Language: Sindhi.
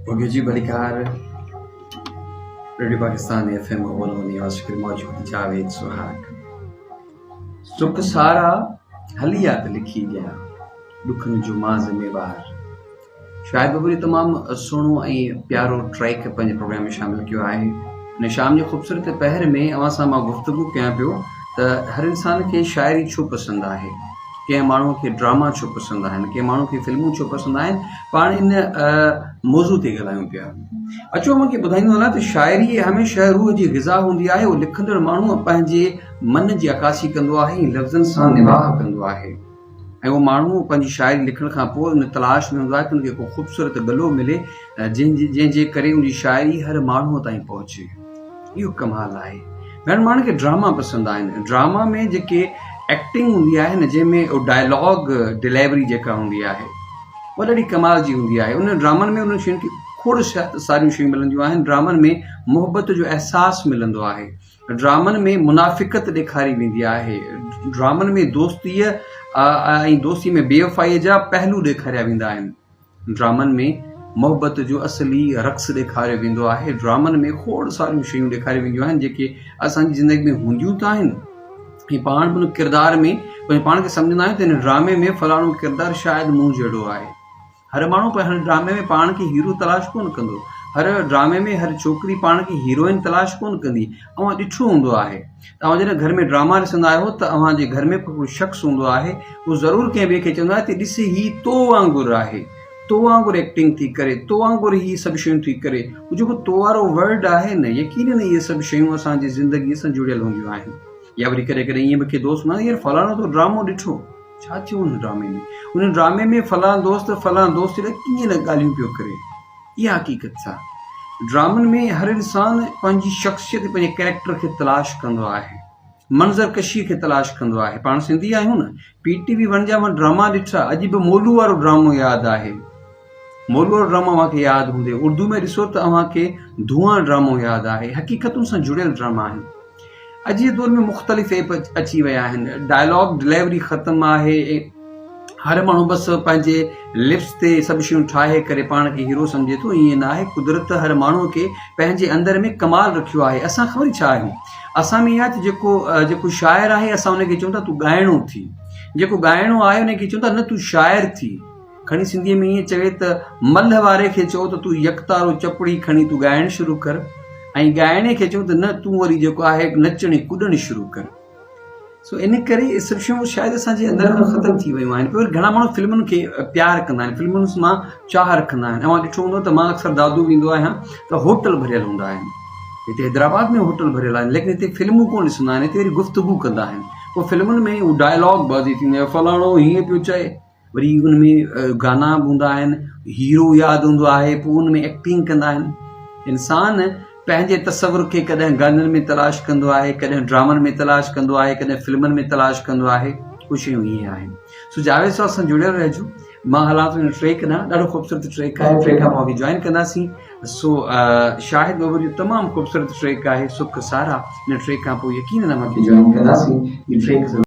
اوڪي جي ڀليڪار ريڊيو پاڪستان ايف ايم 101 موجود جاويد سهاڳ سک سارا هلي آ ته لکي ڏيان ڏکن جو مان ذميوار شاهد ببري تمام سهڻو ۽ پيارو ٽريڪ پنهنجي پروگرام ۾ شامل ڪيو آهي ان شام جي خوبصورت پهر ۾ اوهان سان مان گفتگو ڪيان پيو ته هر انسان کي شاعري ڇو پسند آهي ڪنهن ماڻهو کي ڊراما ڇو پسند آهن ڪنهن ماڻهو کي فلمون ڇو پسند آهن پاڻ ان موضوع تي ڳالهايون پيا اچو اوهان کي ٻڌائيندو هلان ته شاعري هميشه روح جي غذا هوندي آهي اهو لکندڙ ماڻهو پنهنجي من جي عڪاسي ڪندو آهي ۽ لفظن سان نباهه ڪندو آهي ۽ اهو ماڻهو پنهنجي شاعري لکڻ کان پوء ان تلاش ۾ هوندو آهي ته ان کي ڪو خوبصورت ڳلو ملي جنهن جي ڪري ان جي شاعري هر ماڻهوء تائين پهچي. اهو ڪمال آهي. گهڻن ماڻهن کي ڊراما پسند آهن. ڊراما ۾ جيڪي ايڪٽنگ هوندي آهي نه جنهن ۾ ڊائلاگ ڊليوري جيڪا هوندي آهي اها ڏاڍي ڪمال جي هوندي آهي. انهن ڊرامن ۾ انهن شين کي کوڙ ساريون شيون ملنديون آهن. ڊرامن ۾ محبت جو احساس ملندو آهي. ڊرامن ۾ منافقت ڏيکاري ويندي آهي. ڊرامن ۾ دوستيء ۽ دوستيء ۾ بيوفائيء جا پهلو ڏيکاريا ويندا آهن. ڊرامن ۾ محبت جو اصلي رقص ڏيکاريو ويندو آهي. ڊرامن ۾ کوڙ ساريون شيون ڏيکاريون وينديون آهن جيڪي اسان جي زندگي ۾ هونديون ته آهن ۽ پاڻ به ان ڪردار ۾ پنهنجو پاڻ کي سمجهندا آهيون ته هن ڊرامي ۾ فلاڻو ڪردار شايد مون جهڙو آهي. هر ماڻهو هر ڊرامي ۾ پاڻ کي هيرو تلاش ڪونه ڪندو. هر ڊرامي ۾ هر ڇوڪري پاڻ کي هيروئن تلاش ڪونه ڪندي. اوهان ڏٺو هوندو آهي ته اوهان جڏهن گهر ۾ ڊراما ڏسندا آهيو ته اوهان جي گهر ۾ ڪو شخص هوندو آهي اهو ضرور ڪنهن ٻئي کي چوندو آهي ته ڏس هي تو وانگر آهي تو وانگر ايڪٽنگ ٿي ڪري تو وانگر هي سڀ شيون ٿي ڪري اهو جيڪو تو وارو ورڊ آهي نه يقينن اهي سڀ شيون اسان جي زندگي سان جڙيل هونديون آهن يا وري ڪڏهن ڪڏهن ائين به ڪي دوست هوندا آهن يار فلاڻو تو ڊرامو ڏٺو ڇا ٿيو ان ڊرامي ۾ ان ڊرامي ۾ فلان دوست فلان دوست لاء ڪيئن نه ڳالهيون پيو ڪري اها حقيقت ڇا ڊرامن ۾ هر انسان پنهنجي شخصيت پنهنجي ڪريڪٽر کي تلاش ڪندو آهي منظر ڪشي کي تلاش ڪندو آهي پاڻ سنڌي آهيون نه پي ٽي وي ون جا مان ڊراما ڏٺا اڄ به مولو وارو ڊرامو ياد آهي مولو وارو ڊرامو اوهان کي ياد هوندي اردو ۾ ڏسو ته اوهان کي ڌوئان ڊرامو ياد آهي حقيقتن سان جڙيل ڊراما آهن اڄ جي دور ۾ مختلف ايپ اچي ويا آهن ڊائلاگ ڊليوري ختم آهي هر ماڻهو بس پنهنجي لپس تي سڀ شيون ٺاهي ڪري پاڻ کي هيرو سمجهي ٿو ائين نه آهي قدرت هر ماڻهو کي پنهنجي اندر ۾ ڪمال رکيو آهي اسان خبر ڇا آهيون اسان ۾ اها ته جيڪو جيڪو شاعر آهي اسان ان کي چون ٿا تون ڳائڻو ٿي جيڪو ڳائڻو آهي ان کي چون ٿا نه تون شاعر ٿي کڻي سنڌيء ۾ ائين چوي ته ملهه واري کي چئو ته تون يڪتارو چپڙي کڻي تون ڳائڻ شروع ڪر ۽ ڳائڻي کي چئو ته نه تون وري جيڪو آهي نچڻ ۽ ڪڏڻ شروع ڪر. سو ان ڪري اهي سڀ شيون شايد اسان جي اندر کان ختم ٿي ويون آهن. پوء وري گهڻا ماڻهو فلمن کي پيار ڪندا آهن، فلمن مان چاهه رکندا آهن. اوهان ڏٺو هوندو ته مان اڪثر دادو ويندو آهيان ته هوٽل ڀريل هوندا آهن. هتي حيدرآباد ۾ هوٽل ڀريل آهن ليڪن هتي فلمون ڪونه ڏسندا آهن، هتي وري گفتگو ڪندا آهن. پوء فلمن ۾ هو ڊائلاگ بازي ٿيندي آهي فلاڻو هيئن پيو چئي. وري ان ۾ گانا به هوندا آهن هيرو ياد هوندو آهي پوء ان ۾ ايڪٽنگ ڪندا آهن انسان پنهنجي تصور کي ڪڏهن گانن ۾ تلاش ڪندو آهي ڪڏهن ڊرامن ۾ تلاش ڪندو آهي ڪڏهن فلمن ۾ تلاش ڪندو آهي ڪجهه شيون ائين آهن سو جاويد صاحب سان جڙيل رهجو مان هلان ٿو هن ٽريڪ ڏانهن ڏاڍو خوبصورت ٽريڪ آهي ٽريڪ کان پوء جوائن ڪنداسين سو شاهد ببر جو تمام خوبصورت ٽريڪ آهي سک سارا هن ٽريڪ کان پوء يقينن اوهان کي جوائن ڪنداسين هي ٽريڪ.